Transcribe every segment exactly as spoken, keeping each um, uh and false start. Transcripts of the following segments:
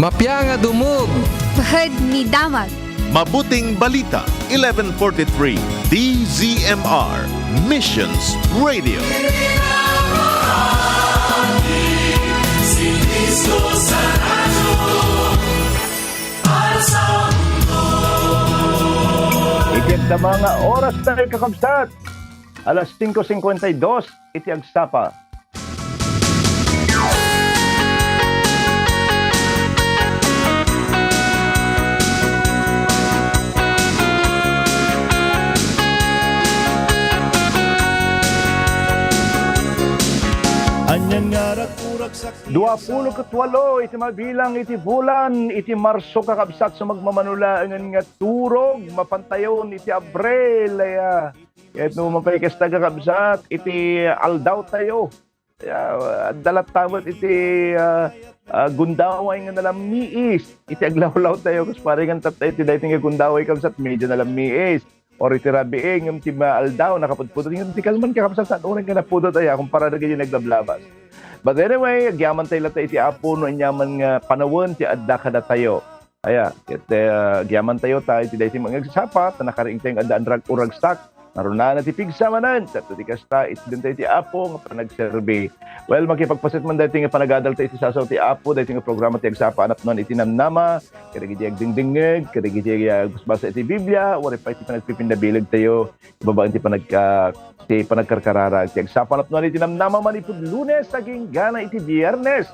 Mapia nga dumog. Pahad ni damag. Mabuting Balita, eleven forty-three, D Z M R, Missions Radio. Iti agdama nga oras tayo, kakabsat. Alas singko singkwenta y dos iti agsapa. Anian nga raguragsak. Duapulo ket walo iti mabilang iti bulan iti Marso, kakabsat, sumagmamano laengen nga turog mapantayon iti Abril, aya. Ket no mapikesta, kakabsat, iti aldawtayo, ya, adda latta met iti, ah, ah, gundaway nga nalammiis iti aglawlawtayo. Kas pare nga tatta iti daytoy nga gundaway, kabsat, medyo nalammiis. Or iti rabii, ngem ti maaldaw, nakapudpudot. Ngem ti kalman, kakabsat, saan uray nga napudot, aya, kumpara dagiti naglablabas. But anyway, agyamantayo latta iti Apo no aniaman nga panawen ti adda kadatayo. Aya, ket, eh, agyamantayo ta iti daytoy nga agsapa, ta nakariingtayo nga adda anrag-uragsak, narunana ti pigsa manen, ket iti kasta, itdentayo ti Apo nga panagserbi. Well, makipagpaset man daytoy nga panagadalta iti sasaw ti Apo, daytoy nga programa ti Agsapa a Napnuan iti Namnama, kadagiti agdingdingngeg, kadagiti agbasbasa iti Biblia, uray pay ti panagpipinnabilegtayo, babaen ti panag-, ah, ti panagkarkararag ti Agsapa a Napnuan iti Namnama manipud Lunes agingga na iti Biernes.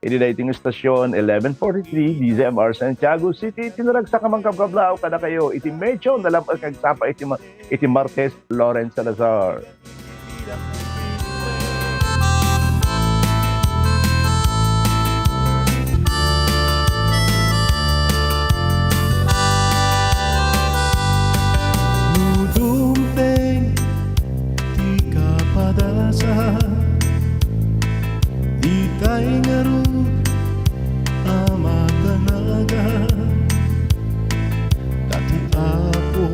Iti daytoy nga istasyon, eleven forty-three, D Z M R Santiago City, iti naragsak a mangkabkablaaw kadakayo iti medyo nalab-ek nga agsapa iti ma-, iti Martes, Lawrence Salazar. No dumteng ti kapadasan, ditay ngarud a madanagan. Ta ti Apo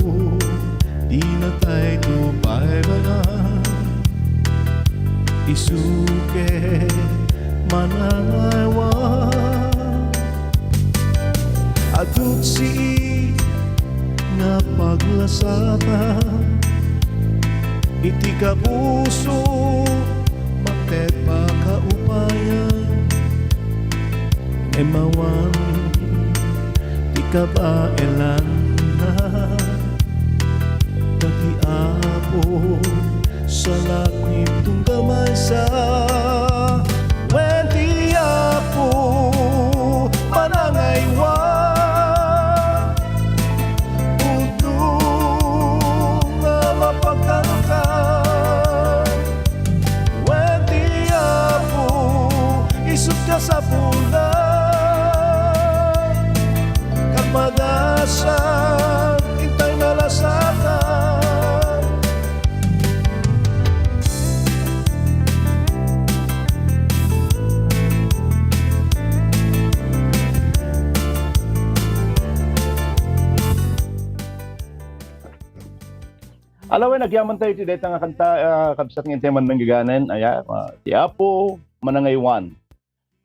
dinatay to baybay-an, isu ket manangaywan. Adu ti sii nga paglasatan iti kapuso, mangted pakaupayan, ngem awan ti kabaelanna. Ta ti Apo salaknib tunggal maysa. Wen ti Apo manangaywan, udno nga mapagkanukan. Wen ti Apo, isut' kasapulan. Kapadasan, intay nalasatan. Alawen, agyamantayo iti dayta nga kanta, ah, kabsat, nga intay man manggaganen, aya, ah, ti Apo manangaywan.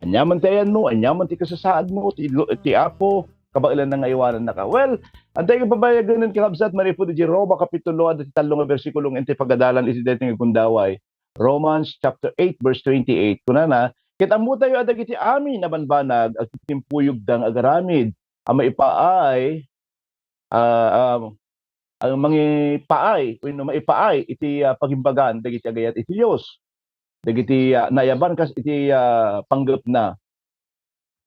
Aniaman ti ayanmo, aniaman ti kasasaadmo, ti, ti Apo kabaelanna nga aywanannaka. Well, intay nga pabayaganen, kakabsat, manipud iti Roma kapitulo, adda ti tallo nga bersikulo nga intay pagadalan iti daytoy nga gundaway. Romans chapter eight, verse twenty-eight. Kunana, ket ammotayo a dagiti amin a banbanag agtimpuyogda nga agaramid a maipaay, ah, ah, ang mangipaay wenno maipaay iti, ah, pagimbagan dagiti agayat iti Dios, dagiti, ah, naayaban kas iti, ah, panggepna.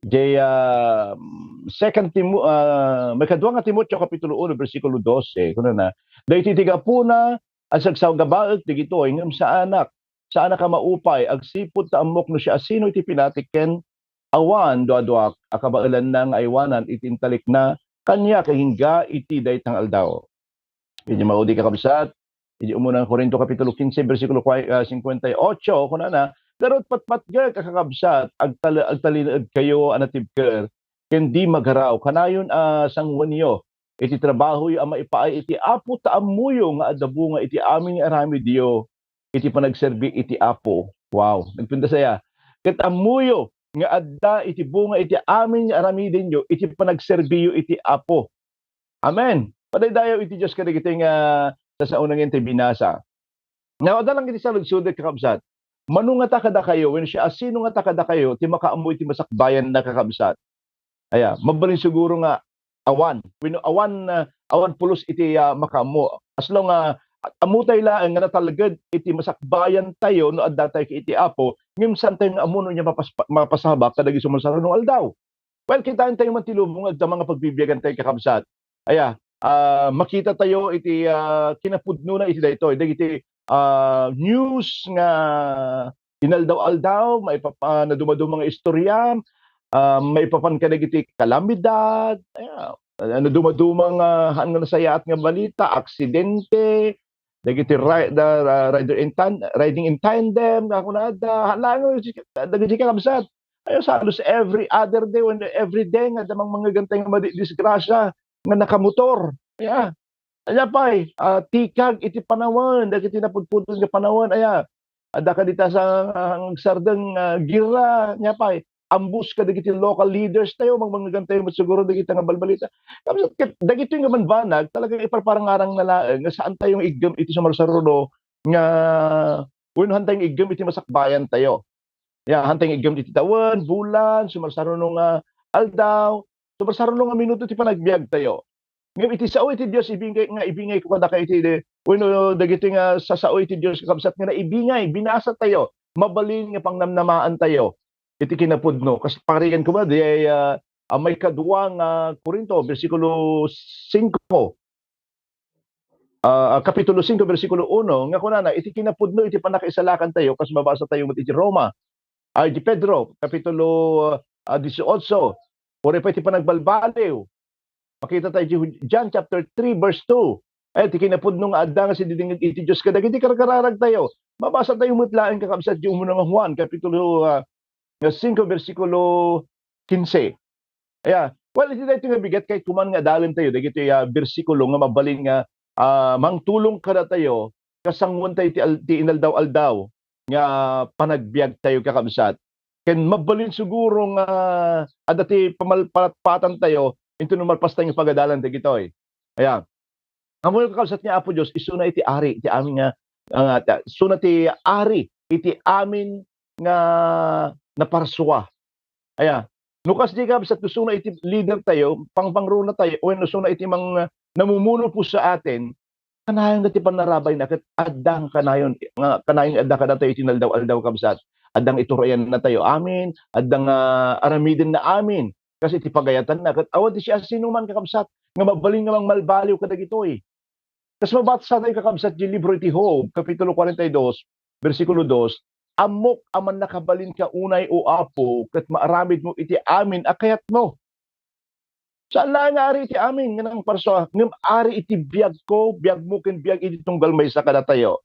Jay, ah, Second Timo-, ah, Maikadua nga Timoteo kapitulo uno, bersikulo dose, kunana, daytoy ti gapuna a sagsagabaek dagitoy, ngem saanak, saanak a maupay, agsipud ta ammok no siasino iti pinatik ken awan duaduak a kabaelanna nga aywanan iti intalikna kaniak agingga iti dayta nga aldaw. Iti maudi, kakabsat, iti umuna nga Corinto kapitulo quince, bersikulo kua-, ah, cincuenta y ocho, kunana, "Garud patpatgek a kakabsat, agtal-, agtalinaedkayo a natibker ken di magaraw. Kanayon a sanguenyo iti trabahoyo a maipaay iti Apo, ta ammoyo nga adda bunga iti amin nga aramidyo iti panagserbi iti Apo." Wow, nagpintas aya. "Ket ammoyo nga adda iti bunga iti amin nga aramidenyo iti panagserbiyo iti Apo. Amen. Padaydayaw iti Dios kadagitoy nga sasaonen nga intay binasa. Nga adda lang iti saludsodek, kakabsat. Mano ngata kadakayo, wenno siasino ngata kadakayo ti makaammo iti masakbayanna, kakabsat? Aya, mabalin siguro nga awan. Wenno awan, ah, awan pulos iti, ah, makaammo. As long, ah, ammotay laeng nga natalged iti masakbayantayo no addatayo iti Apo, ngem saantayo nga ammo no ania mapas-, mapasabak kadagiti sumarsarunong aldaw. Well, kitaentayo man ti lubong nga adda nga pagbibiagantayo, kakabsat. Aya, ah, makitatayo iti, ah, kinapudnona iti daytoy. Dagiti, ah, news nga inaldaw-aldaw, maipapa-, nadumaduma nga istorya, ah, maipapan kadagiti kalamidad, aya, ah, nadumaduma nga haan nga nasayaat nga balita, aksidente, dagiti ri-, da-, ra-, rider in tan-, riding in tandem, nga kunada, hala nga, dagiti kakabsat. Aya, halos every other day, when every day, nga adda mangmangegantay nga madi-, disgrasya, nga nakamotor. Aya, aya pay, ah, tikag iti panawen, dagiti napudpudno nga panawen, aya, adda kadi ta sa, ah, agsardeng, ah, girra, aya pay, ambos kadagiti local leaders tayo, mangmangegantay met siguro dagiti nga balbalita. Kabsat, ket dagitoy nga banbanag, talagang iparparangarangna laeng nga saantayo nga iggem iti sumarsaruno nga wenno haantayo nga iggem iti masakbayantayo. Ya, haantayo nga iggem iti tawen, bulan, sumarsaruno nga aldaw, sumarsaruno nga minuto ti panagbiagtayo. Ngem iti sao iti Dios ibingay, nga ibingayko kadakayo iti, wenno dagitoy nga sasao iti Dios, kakabsat, nga naibingay, binasatayo, mabalin nga pangnamnamaantayo iti kinapudno. Kas parigan ko ba, di ay, ah, ah, maikadua nga Corinto, bersikulo singko. Ah, Kapitulo singko, bersikulo uno, nga kunana, iti kinapudno iti pannakaisalakantayo, kas mabasatayo met iti Roma, ay, iti Pedro, Kapitulo, ah, dieciocho, uray pay iti panagbalbaliw. Makitatayo iti John chapter three, verse two. Ay, iti kinapudno nga adda nga sididingag iti Dios kadagiti karkararagtayo. Mabasatayo met laeng, kakabsat, iti umuna nga Juan, Kapitulo, ah, nga singko, bersikulo kinse. Aya, well, iti daytoy nga bigat, kayatko man nga adalentayo dagitoy, ah, bersikulo nga mabalin nga, ah, mangtulong kadatayo, kasangoentayo ti al-, ti inaldaw-aldaw nga panagbiagtayo, kakabsat. Ken mabalin siguro nga adda ti pamalpatpatantayo inton no malpastayo nga pagadalan dagitoy. Aya, ammoyo, kakabsat, nga Apo Dios, isuna iti ari iti amin nga, ah, ta-, isuna ti ari iti amin nga naparsua. Aya, no kasdi, kabsat, isuna iti leader tayo, pangpangruna tayo, wenno isuna iti mang-, namumuno po sa atin, kanayon nga ti panarabayna ket adda nga kanayon, nga kanayon nga adda kadatayo iti inaldaw-aldaw, kabsat. Adda nga iturayanna tayo amin, adda nga aramidenna amin. Kas iti pagayatanna, ket awan ti siasinoman, kakabsat, nga mabalin nga mangmalbaliw kadagitoy. Kas mabasatayo, kakabsat, ti libro iti Job, Kapitulo kuarenta y dos, bersikulo dos, "Ammok a mannakabalinka unay, O Apo, ket maaramidmo iti amin a kayatmo." Saan laeng nga ari iti amin nga nangparsua, ngem ari iti biagko, biagmo, ken biag iti tunggal maysa kadatayo.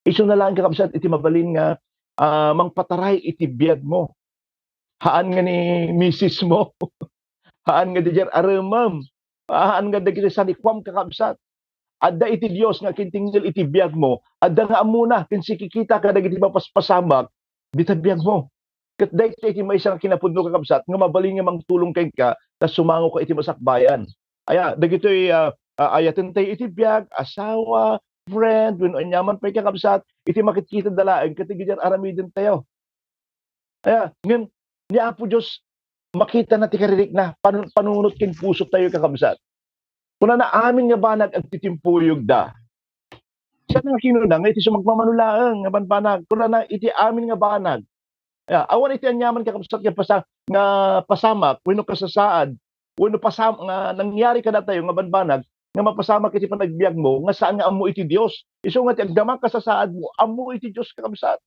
Isuna laeng, kakabsat, iti mabalin nga, ah, mangpataray iti biagmo. Haan nga ni misismo. Haan nga diay aremem. Haan nga dagiti sanikuam, kakabsat. Adda iti Dios nga akintingngel iti biagmo. Adda nga ammona ken sikikita kadagiti mapaspasamak dita biagmo. Ket daytoy iti maysa nga kinapudno, kakabsat, nga mabalin nga mangtulong kenka ta sumangoka iti masakbayan. Aya, dagitoy, ah, ah, ayatentayo iti biag, asawa, friend, wenno aniaman pay, kakabsat, iti makitkitada laeng ket dagiti aramidentayo. Aya, ngem ni Apo Dios, makitana ti karirikna, panu-, panunot ken pusotayo, kakabsat. Kunana, "Amin nga banag agtitimpuyogda." Saan nga kinuna nga iti sumagmamano laeng nga banbanag? Kunana, "Iti amin nga banag." Ya, awan iti aniaman, kakabsat, nga pasa-, nga pasamak wenno kasasaad wenno pasam-, nga nangyari kadatayo nga banbanag nga mapasamak iti panagbiagmo nga saan nga ammo iti Dios. Isu nga ti agdama kasasaadmo, ammo iti Dios, kakabsat.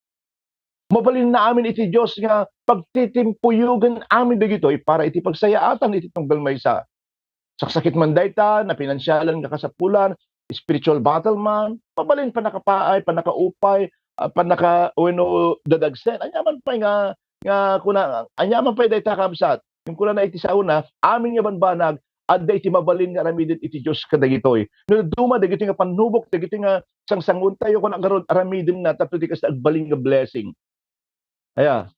Mabalinna amin iti Dios nga pagtitimpuyogen amin dagitoy para iti pagsayaatan iti tunggal maysa. Saksakit man dayta, napinansialan nga kasapulan, spiritual battle man, mabalin pannakapaay, pannakaupay, ah, pannaka-, wenno dadagsen. Aniaman pay nga, nga kuna, aniaman pay dayta, kabsat. Ngem kunana iti saona, amin nga banbanag, adda iti mabalin nga aramiden iti Dios kadagitoy. No dadduma dagitoy nga pannubok, dagitoy nga sangsangoentayo, kuna ngarud, aramidenna, tapno di kasta agbalin nga blessing. Aya.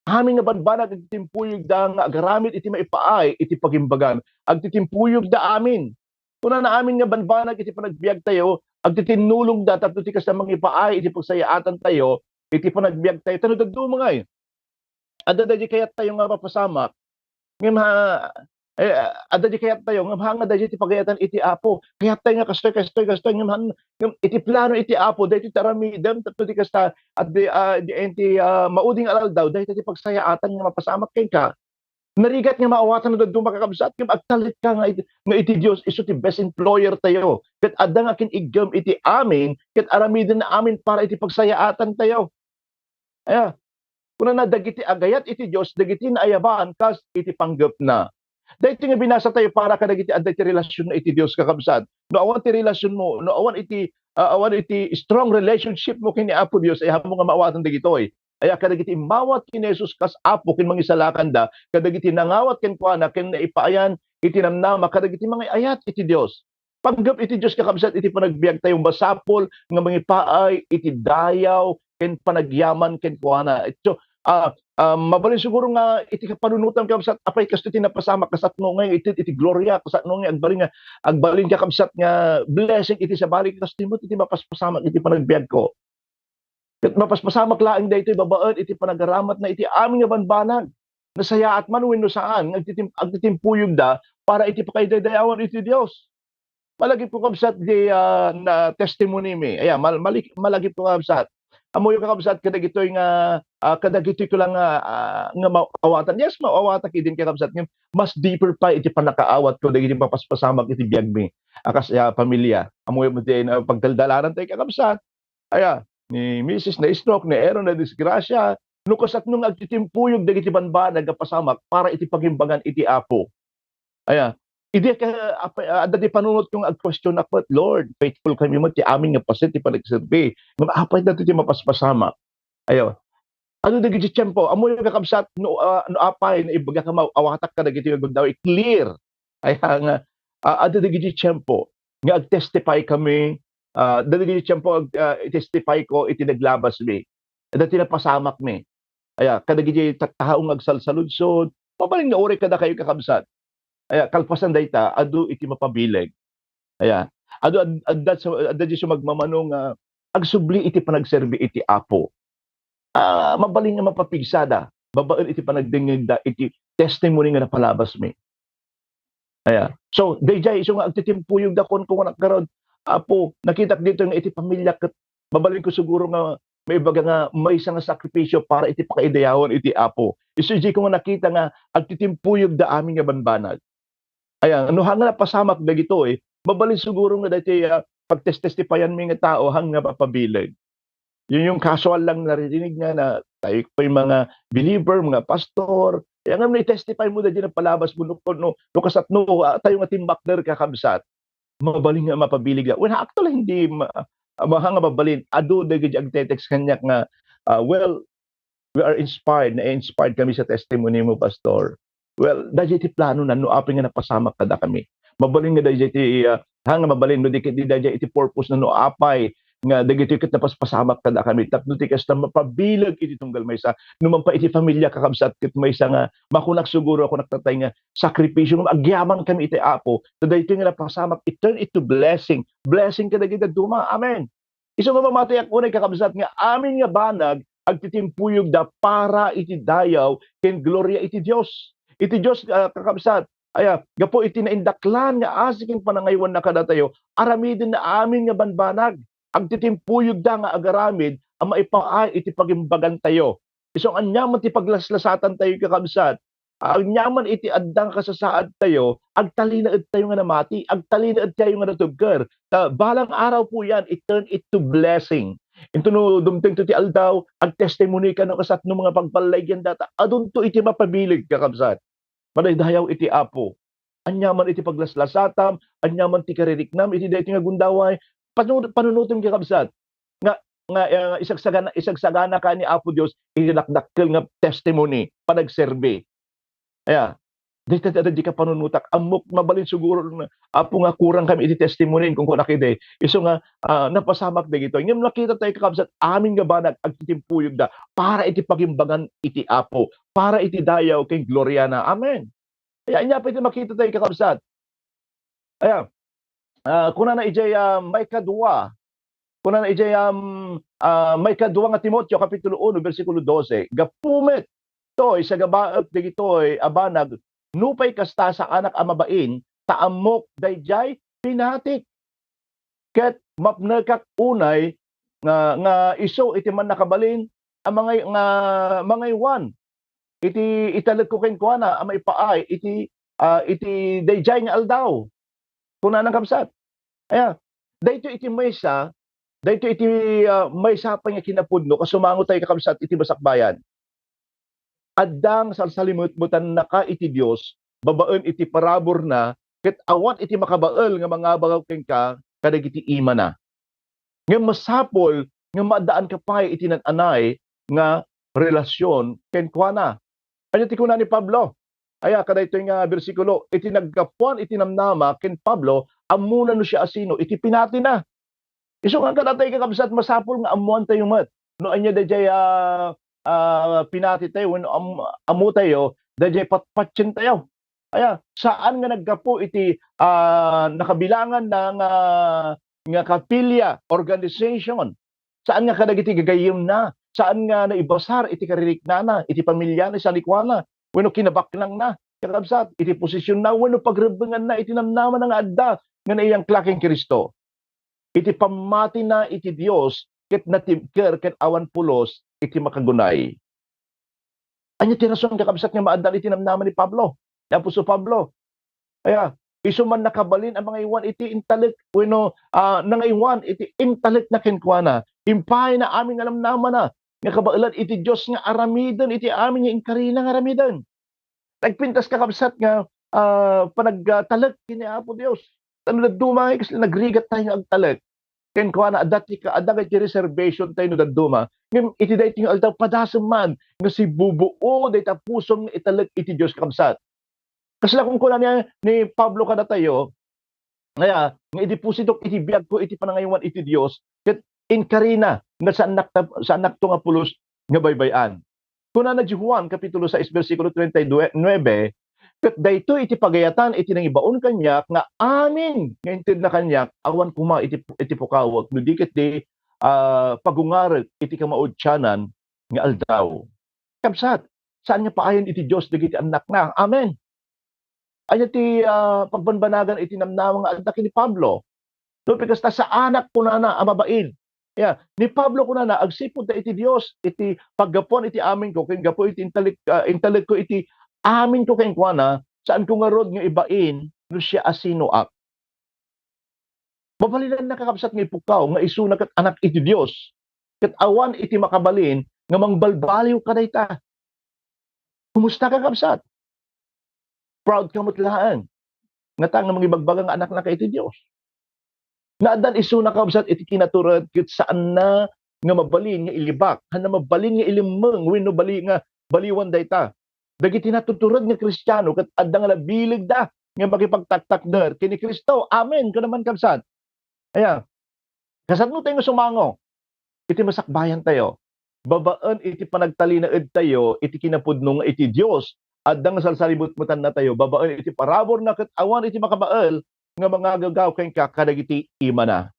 Amin nga banbanag agtitimpuyogda nga agaramid iti maipaay iti pagimbagan. Agtitimpuyogda amin. Kunana amin nga banbanag iti panagbiagtayo, agtitinnulongda tapno ti kasta mangipaay iti pagsayaatantayo iti panagbiagtayo. Ta no dadduma ngay, adda daydi kayattayo nga mapasamak. Ngem ha, eh, adda di kayattayo, ngem ha nga daydi ti pagayatan iti Apo. Kayattayo nga kastoy, kastoy, kastoy, ngem han-, ngem iti plano iti Apo, daytoy ti aramidem, tapno ti kasta, at di, ah, di, iti, ah, maudi nga aldaw, daytoy ti pagsayaatan nga mapasamak kenka. Narigat nga maawatan no dadduma, kakabsat, ngem agtalek ka nga iti, nga iti Dios isu ti best employer tayo. Ket adda nga kin-iggem iti amin, ket aramiden amin para iti pagsayaatan tayo. Aya, kunana, dagiti agayat iti Dios, dagiti naayaban kas iti panggepna. Daytoy nga binasa tayo para kadagiti adda iti relasionna iti Dios, kakabsat. No awan ti relasionmo, no awan iti, ah, awan iti strong relationship mo ken ni Apo Dios, ay ammom nga maawatan dagitoy. Aya, kadagiti immawat ken ni Jesus kas Apo ken Mangisalakanda, kadagiti nangawat kenkuana ken naipaayan iti namnama kadagiti mangay-ayat iti Dios. Panggep iti Dios, kakabsat, iti panagbiagtayo, masapul nga mangipaay iti dayaw ken panagyaman kenkuana. So, ah, ah, mabalin siguro nga iti kapanunotam, kakabsat, apay kastoy ti napasamak, kasatno ngay iti, iti gloria, kasatno ngay agbalin nga, agbalin, kakabsat, nga blessing iti sabali, kastoy met iti mapaspasamak iti panagbiagko. Ket mapaspasamak laeng daytoy babaen iti panagaramatna iti amin nga banbanag. Nasayaat man wenno saan, nga agtitim-, agtitimpuyogda para iti pakaidaydayawon iti Dios. Malagipko, kabsat, di, ah, na testimony mi. Aya, mal-, malik-, malagipko, kabsat. Ammoyo, kakabsat, kadagitoy nga, ah, kadagitoy ko lang nga, ah, nga maawatan. Yes, maawatak idin, kakabsat, ngem mas deeper pa iti pannakaawatko dagiti mapaspasamak iti biagmi a kas, ah, pamilya. Ammoyo met diay, ah, pagdaldalanan tayo, kakabsat. Aya, ni misis na-stroke, ni Aaron nadisgrasya, no kasatno nga agtitimpuyog dagiti banbanag a pasamak para iti pagimbagan iti Apo. Aya, idi ka, apa-, adda ti panunotko nga agquestionak met, "Lord, faithful kami met ti amin nga paset ti panagserbi. Ngem apay daytoy ti mapaspasamak?" Aya, adu dagiti tiempo, ammoyo, kakabsat, no, ah, no apay, naibaga ka, maawatak kadagiti nga gundaway, clear. Aya nga, ah, adu dagiti tiempo nga agtestify kami, ah, dagiti tiempo ag-, ah, itestify ko iti naglabasmi. Dagiti napasamakmi. Aya, kadagiti tattao nga agsalsaludsod, mabalin nga uray kadakayo, kakabsat. Aya, kalpasan dayta, adu iti mapabileg. Aya, adu ad-, adda sa, adda di sumagmamano nga agsubli iti panagserbi iti Apo. Ah, mabalin nga mapapigsada babaen iti panagdengngegda iti testimony nga napalabasmi. Aya. So, daydiay isu nga agtitimpuyogda, kunkunak ngarud, Apo, nakitak ditoy nga iti pamilya ket mabalin ko siguro nga maibaga nga maysa nga sakripisyo para iti pakaidayawon iti Apo. Isu diay ko nga nakita nga agtitimpuyogda amin nga banbanag. Aya, no haan nga napasamak dagitoy, mabalin siguro nga daytoy, ah, pagtestestipayanmi nga tao haan nga mapabileg. Yun yung casual lang naririnig nga na tayo po'y mga believer, mga pastor. Kaya nga, i-testify mo daydiay napalabasmo, no, no, no kasatno, ah, tayo nga timmakder, kakabsat. Mabalin nga mapabileg la. Well, actually, hindi ma-, ah, haan nga mabalin. Adu dagiti agte-text kaniak nga, ah, "Well, we are inspired, na-inspired kami sa testimony mo, Pastor." Well, daydiay ti planona no apay nga napasamak kadakami. Mabalin nga daydiay ti, ah, haan nga mabalin no di ket di daydiay iti purpose na no apay nga dagitoy ket napaspasamak kadakami tapno ti kasta mapabileg iti tunggal maysa. No mangpay iti familia, kakabsat, ket maysa nga makunak siguro a kunak tatay nga sakripisyo nga agyaman kami iti Apo. Ta daytoy nga napasamak, it turn it to blessing. Blessing kadagiti dadduma. Amen. Isu nga mamatiak unay, kakabsat, nga amin nga banag agtitimpuyogda para iti dayaw ken gloria iti Dios. Iti Dios, ah, kakabsat, aya, gapu iti naindaklan nga asi ken panangaywanna kadatayo, aramidenna amin nga banbanag. Agtitimpuyogda nga agaramid a maipaay iti pagimbagantayo. Isu nga aniaman ti paglaslasatantayo, kakabsat, aniaman iti adda nga kasasaadtayo, agtalinaedtayo nga namati, agtalinaedtayo nga natugker. Ta balang araw po yan, it turn it to blessing. Into no dumtengto ti aldaw, agtestimony ka no kasatno nga pagballayganda, ta adunto iti mapabileg, kakabsat. Madaydayaw iti Apo. Aniaman iti paglaslasatam, aniaman ti kaririknam iti daytoy nga gundaway, panu-, panunotem, kakabsat, nga, nga, eh, isagsagana, isagsagana ka ni Apo Dios iti dakdakkel nga testimony, panagserbi. Aya. Dayta, dayta, dayta kapanunotak. Ammok, mabalin siguro, Apo, nga kurang kami iti testimony, kunkunak idi. Isu nga, ah, napasamak dagitoy. Ngem nakita tayo, kakabsat, amin nga banag, agtitimpuyogda para iti pagimbagan iti Apo, para iti dayaw ken gloria na. Amen. Aya, ania pay ti makita tayo, kakabsat? Aya, ah, kunana idiay, ah, maikadua, kunana idiay, um, ah, maikadua nga Timoteo, Kapitulo uno, bersikulo dose, "Gapu met toy, sagabaek dagitoy a banag, nupay kasta, saanak a mabain, ta ammok daydiay pinatik. Ket mapnekak unay nga, nga isu iti mannakabalin a mangay-, nga mangaywan iti italekko kenkuana a maipaay iti, ah, iti daydiay nga aldaw." Kunana, kabsat. Aya, daytoy iti maysa, daytoy iti, ah, maysa pay nga kinapudno, kasumango tayo, kakabsat, iti masakbayan. Adda nga salsalimetmetannaka iti Dios babaen iti paraburna, ket awan iti makabael nga mangabaw kenka kadagiti imana. Ngem masapul nga maaddaanka pay iti nan-anay nga relasion kenkuana. Ania ti kuna ni Pablo? Aya, kadaytoy nga bersikulo, iti naggapuan iti namnama ken Pablo, ammona no siasino iti pinatina. Isu nga kadatayo, kakabsat, masapul nga ammoantayo met no ania daydiay, ah, ah, pinatitayo wenno am-, ammotayo daydiay patpatientayo. Aya, saan nga naggapu iti, ah, nakabilangan na nga, nga kapilya, organization. Saan nga kadagiti gagayyemna, saan nga naibasar iti kaririknana, iti pamiliana, sanikuana, wenno kinabaknangna, kakabsat, iti posisionna, wenno pagrebbenganna iti namnamana nga adda nga naiyangkla ken Cristo. Iti pammatina iti Dios ket natibker ken awan pulos iti makagunay. Ania ti rason, kakabsat, nga maaddan iti namnama ni Pablo, ni apostol Pablo? Aya, isu man nakabalin a mangaywan iti intalek wenno, ah, nangaywan iti intalekna kenkuana. Impaayna amin nga namnamana nga kabaelan iti Dios nga aramiden iti amin nga inkarina nga aramiden. Nagpintas, kakabsat, nga, ah, panagtalek ken ni Apo Dios. Ta no dadduma, kasla nagrigat tayo nga agtalek kenkuana, adda ti ka-, adda nga iti reservation tayo no dadduma. Ngem iti daytoy nga aldaw, padasem man nga sibubuo dayta pusom nga italek iti Dios, kakabsat. Kasla kunkuna ni, ni Pablo kadatayo, aya, nga idepositok iti biagko iti panangaywan iti Dios, ket inkarina nga saannak ta-, saannakto nga pulos nga baybay-an. Kunana di Juan, Kapitulo sais, bersikulo treinta y nueve, "Ket daytoy iti pagayatan iti nangibaon kaniak, nga amin nga intedna kaniak, awan koma iti, iti pukawek, no di ket di, ah, pagungarek iti kamaudianan nga aldaw." Kabsat, saan nga paayen iti Dios dagiti annakna. Amen. Ania ti, ah, pagbanbanagan iti namnama nga adda ken ni Pablo? Nupay kasta, saanak, kunana, a mabain. Ya, ni Pablo, kunana, agsipud ta iti Dios, iti paggapuan iti aminko, ken gapu iti intalek-, ah, intalekko iti aminko kenkuana, saanko ngarud nga ibain no siasinoak. Mabalinanna, kakabsat, nga ipukaw nga isuna ket anak iti Dios, ket awan iti makabalin nga mangbalbaliw kadayta. Kumusta, kakabsat? Proud ka met laeng nga ta nga mangibagbaga nga anaknaka iti Dios. Naaddan isuna, kakabsat, iti kinatured ket saanna nga mabalin nga ilibak, haan a mabalin nga ilimmeng wenno bali-, nga baliwan dayta. Dagiti natutured nga Kristiano ket adda nga nabilegda nga makipagtaktakder ken ni Cristo. Amen. Kuna man, kabsat. Aya, kasano tayo nga sumango iti masakbayan tayo? Babaen iti panagtalinaed tayo iti kinapudno nga iti Dios, adda nga salsalimetmetan tayo babaen iti paraburna ket awan iti makabael nga mangagagaw kenka kadagiti imana.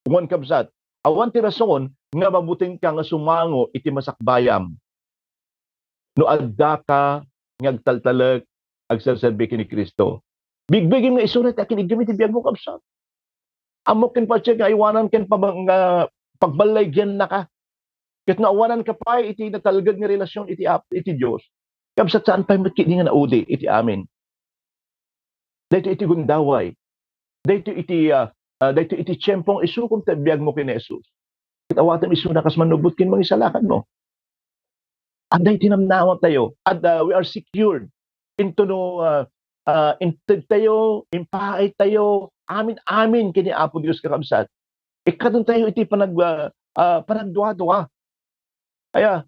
Wen, kabsat, awan ti rason nga mabutengka nga sumango iti masakbayam no addaka nga agtaltalek, agserserbi ken ni Cristo. Bigbigim nga isuna ti akin-iggem iti biagmo, kabsat. Ammok ken patse nga aywanan ken pabang-, nga pagballaygiannaka. Ket no awananka pay iti natalged nga relasyon iti Ap-, iti Dios, kabsat, saan pay met ketdi nga naudi iti amin. Daytoy iti gundaway. Daytoy iti, ah, ah, daytoy iti tiempo nga isukom ti biagmo ken ni Jesus. Ket awatem isuna kas mannubbot ken mangisalakanmo. Adda iti namnama tayo. Adda, we are secured. Intono, ah, ah, inted tayo, impaay tayo, amin-amin ken ni Apo Dios, kakabsat. Ikkadon tayo iti panag-, ah, ah, panagduadua. Aya,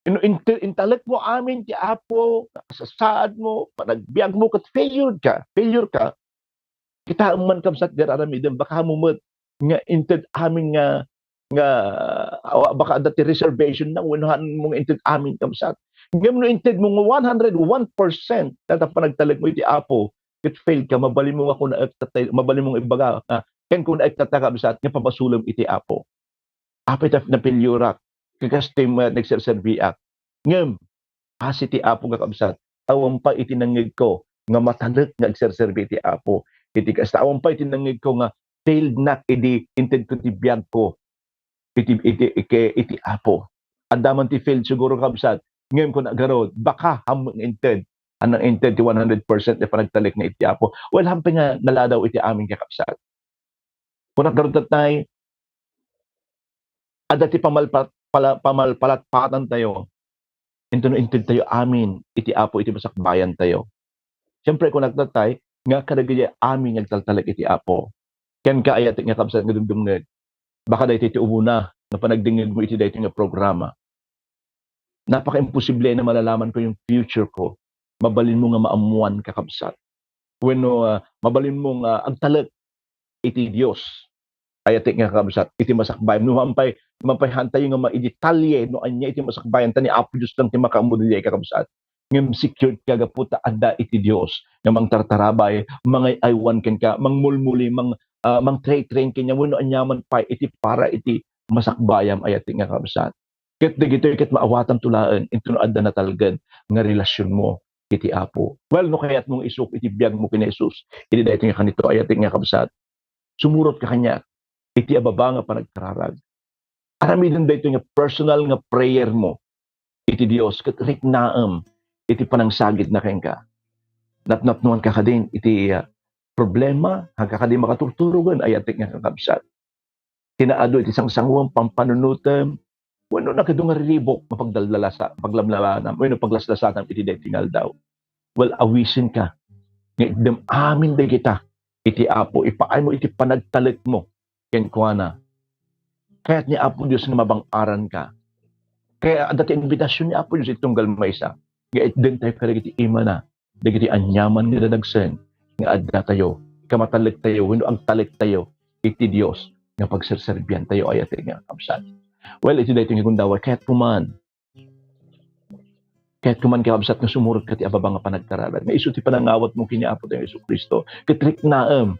Inno inter-, intalekmo amin ti Apo, kasasaadmo, panagbiagmo, ket failure ka, failure ka. Kitaem man, kabsat, ti ar-aramidem, baka ammo met nga inted amin nga, nga, awa, baka adda ti reservation na, wenno haan mo nga inted amin, kabsat. Ngem no inted mo nga one hundred one percent dayta panagtalekmo iti Apo, ket fail ka, mabalin mo nga kunaek tatay, mabalin mo nga ibaga, ah, ken kunaek tatta, kabsat, nga pabasolem iti Apo. Apay ta napelyurak, kakas ti ma-, nagserserbiak. Ngem, asi ti Apo nga, kabsat, awan pay iti nangngegko nga matalek nga agserserbi iti Apo. Iti kasta, awan pay iti nangngegko nga failed nak idi intedko ti biagko iti, iti, iti, iti Apo. Adda man ti failed siguro, kabsat. Ngem kuna garud, baka ammo nga inted. Anang inted ti one hundred percent ti panagtalek na iti Apo. Well, hampay nga naladaw iti amin, kakabsat. Kunak garud, tatay, adda ti pamalpat-, pala-, pamalpalatpatantayo. Intono intedtayo amin iti Apo iti masakbayantayo. Siyempre, kunak, tatay, nga kadagiti amin nga agtaltalek iti Apo. Ken ka, ayatek nga kabsat, nga dumdumngeg. Baka daytoy ti umuna nga panagdingngegmo iti daytoy nga programa. Napakaimposible na malalaman ko yung future ko. Mabalin mo nga maammuan, kakabsat. Wenno, ah, mabalin mo nga agtalek iti Dios. Ayatek nga, kakabsat, iti masakbayan. No, mampay, mampay haantayo nga maidetalye no ania iti masakbayanta, ni Apo Dios lang ti makaammo daydiay, kakabsat. Ngem secured ka gapu ta adda iti Dios nga mangtartarabay, mangay-aywan kenka, mangmulmuli, mang-, ah, mangtraytrayen kenka, wenno aniaman pay iti para iti masakbayam, ayatek nga, kakabsat. Ket dagitoy ket maawatanto laeng intono adda natalged nga relasionmo iti Apo. Well, no kayatmo nga isuk iti biagmo ken ni Jesus, iti daytoy nga kanito, ayatek nga, kabsat, sumurotka kaniak iti ababa nga panagkararag. Aramiden daytoy nga personal nga prayermo iti Dios ket riknaem iti panangsagidna kenka. Napnapnoanka kadin iti, ah, problema, haanka kadi makaturturogen, ayatek nga, kakabsat. Kinaadu iti sangsangoem, pampanunotem, wenno nagadu nga riribuk nga pagdaldalasa-, paglamlamanam, wenno paglaslasatam iti daytoy nga aldaw. Well, awisenka nga itdem amin dagita iti Apo, ipaaymo iti panagtalekmo kenkuana. Kayat ni Apo Dios nga mabang-aranka. Kaya adda ti inbitasion ni Apo Dios iti tunggal maysa nga itdentayo kadagiti imana, dagiti aniaman nga dadagsen nga addatayo, kamatalektayo, wenno agtalektayo iti Dios nga pagserserbiantayo, ayatek nga, kabsat. Well, iti daytoy nga gundaway, kayatko man, kayatko man, kakabsat, nga sumurotka ti ababa nga panagkararag, nga isu ti panangawatmo ken ni Apotayo Jesu-Cristo, ket riknaem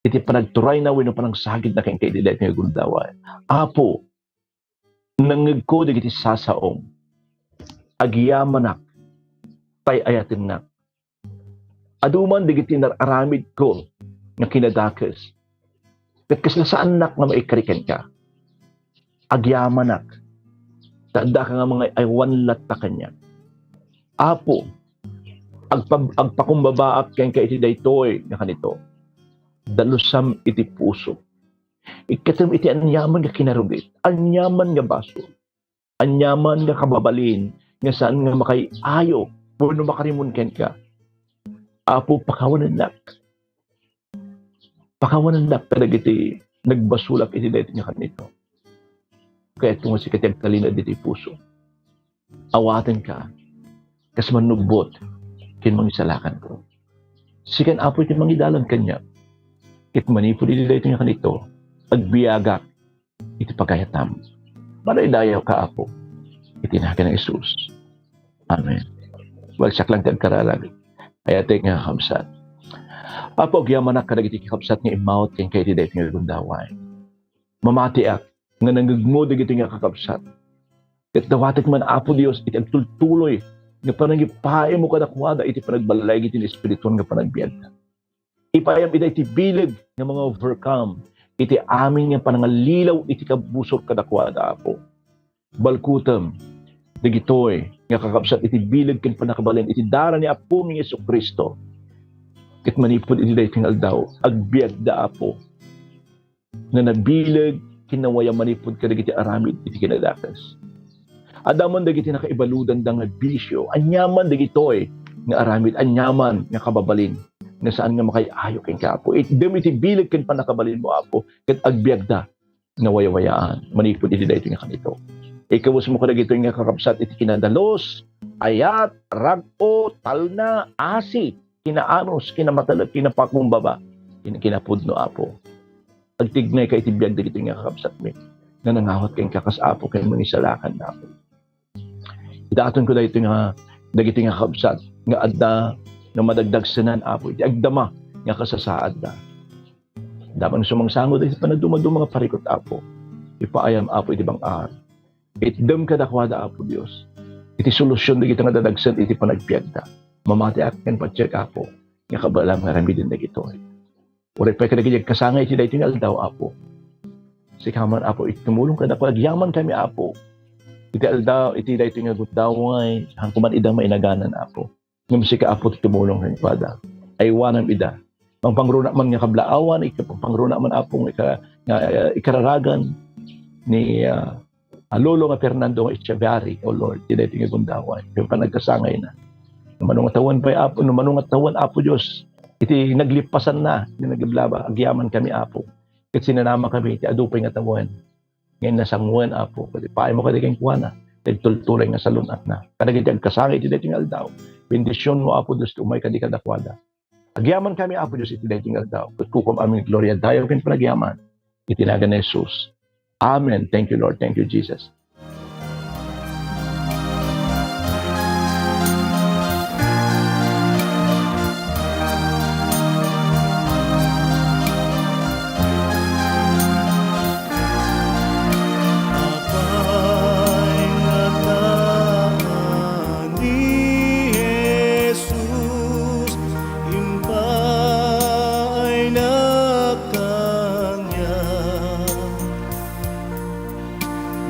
iti panagturayna wenno panangsagidna kenka iti daytoy nga gundaway. Apo, nangngegko dagiti sasaom. Agyamanak, tay-ayatennak. Adu man dagiti nar-aramidko nga kinadakes. Ket kasla saannak nga maikari kenka. Agyamanak, ta addaka nga mangay-aywan latta kaniak. Apo, agpab-, agpakumbabaak kenka iti daytoy nga kanito. Dalusam iti puso. Ikkatem iti aniaman nga kinarugit, aniaman nga basol, aniaman nga kababalin nga saan nga makay-ayo wenno makarimon kenka. Apo, pakawanennak. Pakawanennak kadagiti nagbasolak iti daytoy nga kanito. Kayatko nga sika ti agtalinaed iti puso. Awatenka kas mannubbot ken mangisalakanko. Sikan, Apo, iti mangidalan kaniak. Ket manipud iti daytoy nga kanito, agbiagak iti pagayatam. Madaydayawka, Apo, iti nagan ni Jesus. Amen. Well, siak lang ti agkararag. Ayatek nga kakabsat. Apo, agyamanak kadagiti kakabsat nga immawat kenka iti daytoy nga gundaway. Mamatiak nga nangngegmo dagitoy nga kakabsat. Ket dawatek man, Apo Dios, iti agtultuloy nga panangipaaymo kadakuada iti panagbalay iti espirituan nga panagbiagda. Ipaayam ida iti bileg nga manga-overcome iti amin nga panangallilaw iti kabusor kadakuada, Apo. Balkutem dagitoy nga kakabsat iti bileg ken pannakabalin iti dara ni Apomi nga Jesu-Cristo. Ket manipud iti daytoy nga aldaw, agbiagda, Apo, nga nabileg ken nawayam manipud kadagiti aramid iti kinadakes. Adda man dagiti nakaibaludanda nga bisio, aniaman dagitoy nga aramid, aniaman nga kababalin nga saan nga makay-ayo kenka, Apo. Itdem iti bileg ken pannakabalinmo, Apo, ket agbiagda nga wayawayaan manipud iti daytoy nga kanito. Ikawesmo kadagitoy nga kakabsat iti kinadalus, ayat, rag-o, talna, asi, kinaanus, kinamatalek, kinapakumbaba, ken kinapudno, Apo. Agtignayka iti biag dagitoy nga kakabsatmi nga nangawat kenka kas Apo ken Mangisalakan, Apo. Idatonko daytoy nga, dagitoy nga kakabsat nga adda nga madagdagsenan, Apo, iti agdama nga kasasaadda. Daman sumangsango dagiti panadumaduma nga parikut, Apo. Ipaayam, Apo, iti bang-ar. Itdem kadakuada, Apo Dios, iti solusion dagiti nga dadagsen iti panagbiagda. Mamatiak ken patiek, Apo, nga kabaelam nga aramiden dagitoy. Uray pay kadagiti agkasangay iti daytoy nga aldaw, Apo. Sika man, Apo, iti tumulong kadakuada, agyaman kami, Apo. Iti aldaw, iti daytoy nga gundaway, hanko man ida mainaganan, Apo. Ngem sika, Apo, ti tumulong kenkuada. Aywanam ida. Pangpangruna man nga kablaawan, ika-, pangpangruna man, Apo, nga ika-, nga, eh, ikararagan ni, ah, ah, Lolo nga Fernando nga Echeverri, O Lord, ti daytoy nga gundaway, ken panagkasangayna. No mano nga tawen pay, Apo, no mano nga tawen, Apo Dios, iti naglipasanna, iti naglablaba, agyaman kami, Apo. Ket sinanama kami iti adu pay nga tawen. Nga inna sangoen, Apo, ket ipaaymo kadi kenkuana, ti agtultulay nga salun-atna. Kadagiti agkasangay iti daytoy nga aldaw, bendisionmo, Apo Dios, ti umay kadi kadakuada. Agyaman kami, Apo Dios, iti daytoy nga aldaw, ket kukuam amin gloria, dayaw ken panagyaman. Iti nagan ni Jesus. Amen. Thank you, Lord. Thank you, Jesus. Apay nga taan ni Jesus, impaaynak kaniak.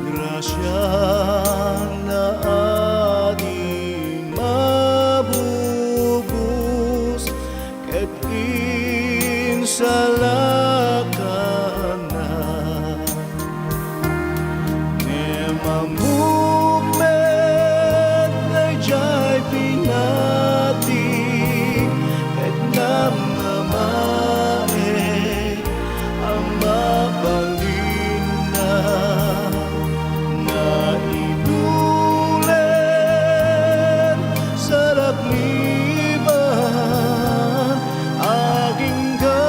Grasiana a di mabubus, ket insalakanna. Ngem ammok met daydiay pinati, ket namnamaek a mabalinna nga inulen sa dakniban, agingga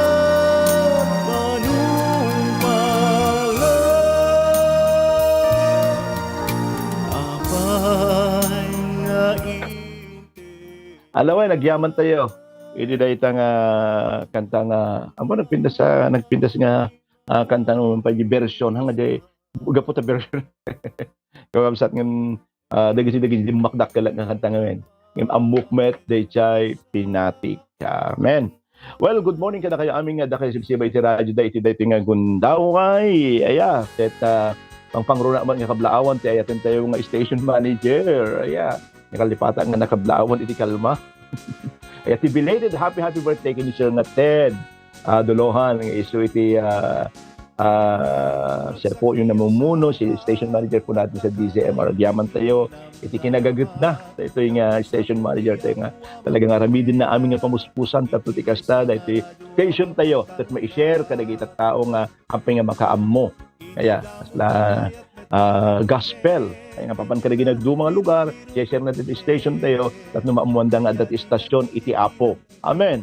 panungpalan. Apay nga inted. Alawen, agyaman tayo. Idi dayta nga kanta nga, amo, nagpintas, ah, nagpintas nga, ah, kanta nga pay di version, nga di, gapu ta version. Kakabsat ngem, ah, dagiti, dagiti dimmakdakkel nga kanta ngamin. Ngem ammok met daydiay pinatik. Amen. Well, good morning kadakayo amin nga adda kayo sibsiba iti radyo da iti daytoy nga gundaway. Aya, ket, ah, pangpangruna met nga kablaawan ti ayaten tayo nga station manager. Aya, nakalipatan nga nakablaawan iti kalma. Aya, ti belated happy, happy birthday ken ni Sir nga Ted. Ah, Dolohan, nga isu iti, ah, ah, siya po yung namumuno, si station manager po natin sa D Z M R. Agyaman tayo, iti kinagagetna, itoy nga station manager tayo nga talaga nga aramiden na amin nga pamuspusan, tapno ti kasta, daytoy station tayo, ket mai-share kadagiti tao nga apay nga makaammo. Kaya, kasla, ah, gospel. Kaya nga, papan kadagiti nagduma nga lugar, share na ti station tayo, tapno maammuanda nga adda ti istasyon iti Apo. Amen.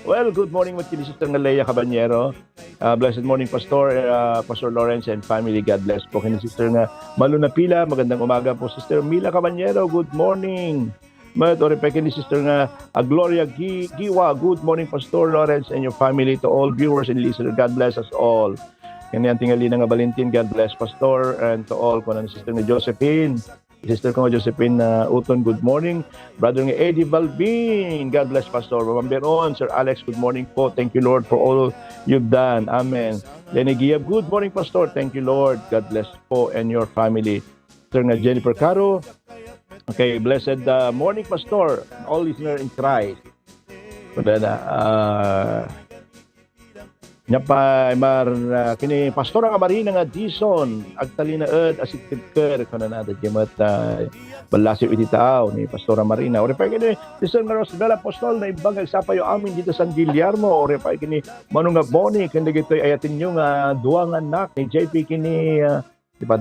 Well, good morning met ken ni Sister nga Lea Caballero. Ah, blessed morning, Pastor, ah, Pastor Lawrence and family. God bless po. Ken ni Sister nga Malu Napila, magandang umaga po, Sister Mila Caballero. Good morning. Met, uray pay ken ni Sister nga, ah, Gloria Gi-, Giwa. Good morning, Pastor Lawrence and your family, to all viewers and listeners. God bless us all. Ken ni Auntie Ngalina nga Valentin, God bless, Pastor, and to all, kunan ni Sister nga Josephine. Sister ko nga Josephine, ah, Uton, good morning. Brother nga Eddie Balbin, God bless, Pastor. Ma'am Beron, Sir Alex, good morning po. Thank you, Lord, for all you've done. Amen. Lenny Giab, good morning, Pastor. Thank you, Lord. God bless po and your family. Sister nga Jennifer Caro. Okay, blessed, ah, morning, Pastor. All listener in Christ. Wala na. Ah, Nya pay, mar-, ah, kini Pastora nga Marina nga Dison, agtalinaed a sitibker, kunana, daydiay met, ah, ballasiw iti taaw ni Pastora Marina. Uray pay kini Sister nga Rosbel Apostol, naimbag nga agsapayo amin dita San Guillermo. Uray pay kini Manong nga Bonnie, ken dagitoy ayatenyo nga dua nga annak ni J P kini, ah, Di ba?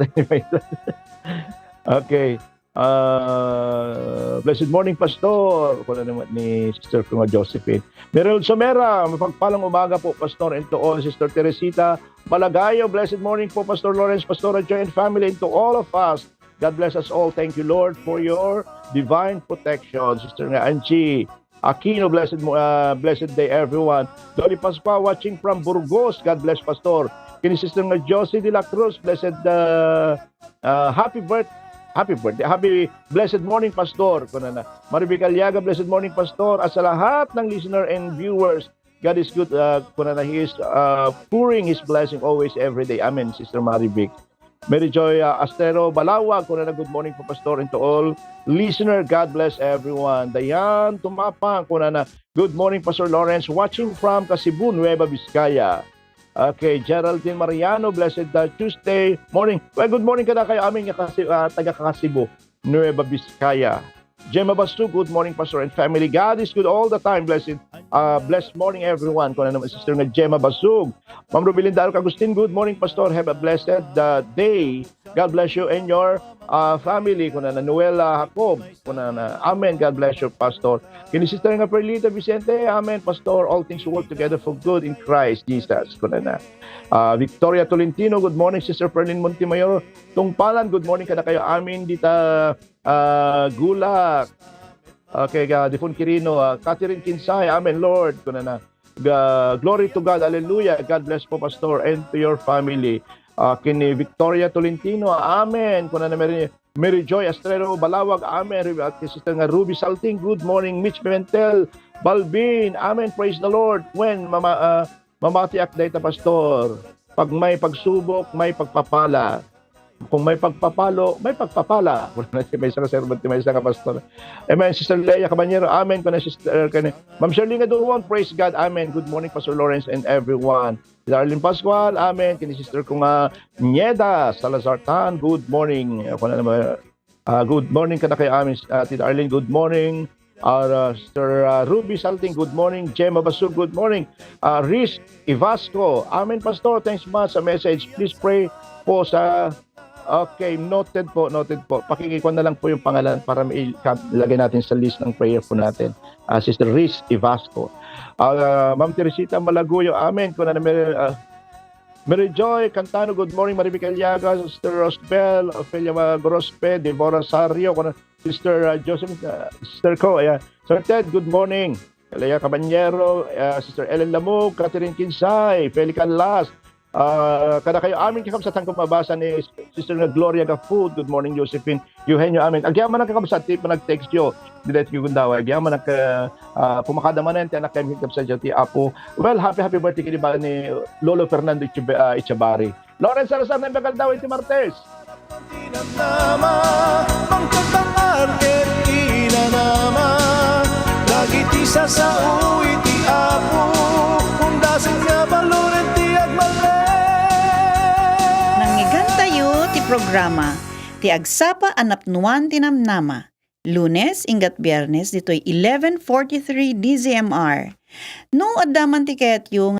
Okay. Ah, "Blessed morning, Pastor," kuna naman ni Sister Kuma Josephine. Meryl Somera, "Mapagpalang umaga po, Pastor, and to all." Sister Teresita Malagayo, "Blessed morning po, Pastor Lawrence, Pastora Joy, and family, and to all of us. God bless us all. Thank you, Lord, for your divine protection." Sister nga Angie Aquino, "Blessed mo-, ah, blessed day, everyone." Dolly Pascua, watching from Burgos. "God bless, Pastor." Kini Sister nga Josie de la Cruz, "Blessed, ah, ah, happy birth-, happy birthday, happy blessed morning, Pastor," kuna na. Maribik Aliaga, "Blessed morning, Pastor, at sa lahat ng listener and viewers. God is good," ah, kuna na, "He is, ah, pouring His blessing always, every day." Amen, Sister Maribik. Mary Joy, ah, Astero Balawag, kuna na, "Good morning po, Pastor, and to all listener. God bless everyone." Dayan Tumapang, kuna na, "Good morning, Pastor Lawrence, watching from Kasibu, Nueva Vizcaya." Okay, Geraldine Mariano, "Blessed, uh, Tuesday morning." Well, good morning kada kayo amin nga kasi, ah, taga Kasibu, Nueva Vizcaya. Gemma Basug, "Good morning, Pastor and family. God is good all the time. Blessed, uh, blessed morning, everyone." Kuna naman Sister nga Gemma Basug. Ma'am Rubilin Dalca Agustin, "Good morning, Pastor. Have a blessed, uh, day. God bless you and your, uh, family." Kuna na Noela Jacob. Kuna na, "Amen. God bless you, Pastor." Kini Sister nga Perlita Vicente, "Amen, Pastor. All things work together for good in Christ Jesus." Kuna na. Ah, Victoria Tolentino, "Good morning, Sister Perlin Montemayor. Tungpalan, good morning kada kayo amin dita, ah, Gulak." Okay, ka, Difon Quirino, ah, Catherine Kinsay, "Amen, Lord." Kuna na, ga-, "Glory to God, hallelujah. God bless po, Pastor, and to your family." Ah, kini Victoria Tolentino, "Amen." Kuna na Mary, Mary Joy Astrero Balawag, "Amen." Ru-, at kay Sister nga Ruby Salting, "Good morning, Mitch Pimentel, Balbin. Amen, praise the Lord." When mama-, ah, mamatiak dayta, Pastor, pag may pagsubok, may pagpapala. Kung may pagpapalo, may pagpapala. Wala na ti maysa nga sermon ti maysa nga pastor. Amen, Sister Leia Caballero. Amen. Kuna Sister, kani Ma'am Shirley nga Duruang, "Praise God. Amen. Good morning, Pastor Lawrence and everyone." Sister Arlene Pascual, "Amen." Kini Sister ko nga Nieda Salazar Tan, "Good morning." Ako na naman, ah, "Good morning kada kayo amin." Ah, Tita Arlene, "Good morning." Ah, Sister, ah, Ruby Salting, "Good morning." Gemma Basug, "Good morning." Ah, Riz Ivasco, "Amen, Pastor. Thanks much sa message. Please pray po sa," okay, noted po, noted po. Pakikikuan na lang po yung pangalan para mailagay natin sa list ng prayer po natin. Ah, Sister Riz Ivasco. Ah, Ma'am Teresita Malaguyo, "Amen." Kuna na Mary, ah, Mary Joy Cantano, "Good morning, Marivic Aliaga, Sister Rosbel, Ofelia Grospe, Deborah Sario," kuna Sister, ah, Joseph, ah, Sister Co, ayan. Sir Ted, "Good morning." Leia Caballero, ah, Sister Ellen Lamog, Catherine Kinsay, Felican Las, ah, kada kayo amin kakabsat, saan ko mabasa ni Sister nga Gloria Gafud, "Good morning, Josephine." Eugenio, amen. Agyaman ang kakabsat, ti panag-text yo. Dili ti gundaway. Agyaman ang ka-, ah, pumakada manen, ti anak kami kakabsat ti Apo. Well, happy, happy birthday kini ba ni Lolo Fernando Eche-, ah, Echebarri. Lawrence Salazar na imbag aldaw iti Martes. Tinamnama, mangkagbangar ket inanama, dagiti sasao iti Apo, undasen nga baluren ti agmalem. Nangngegantayo ti programa, ti agsapa a napnuan ti namnama. Lunes, inggat Biernes, ditoy eleven forty-three D Z M R. No, adda man ti kayatyo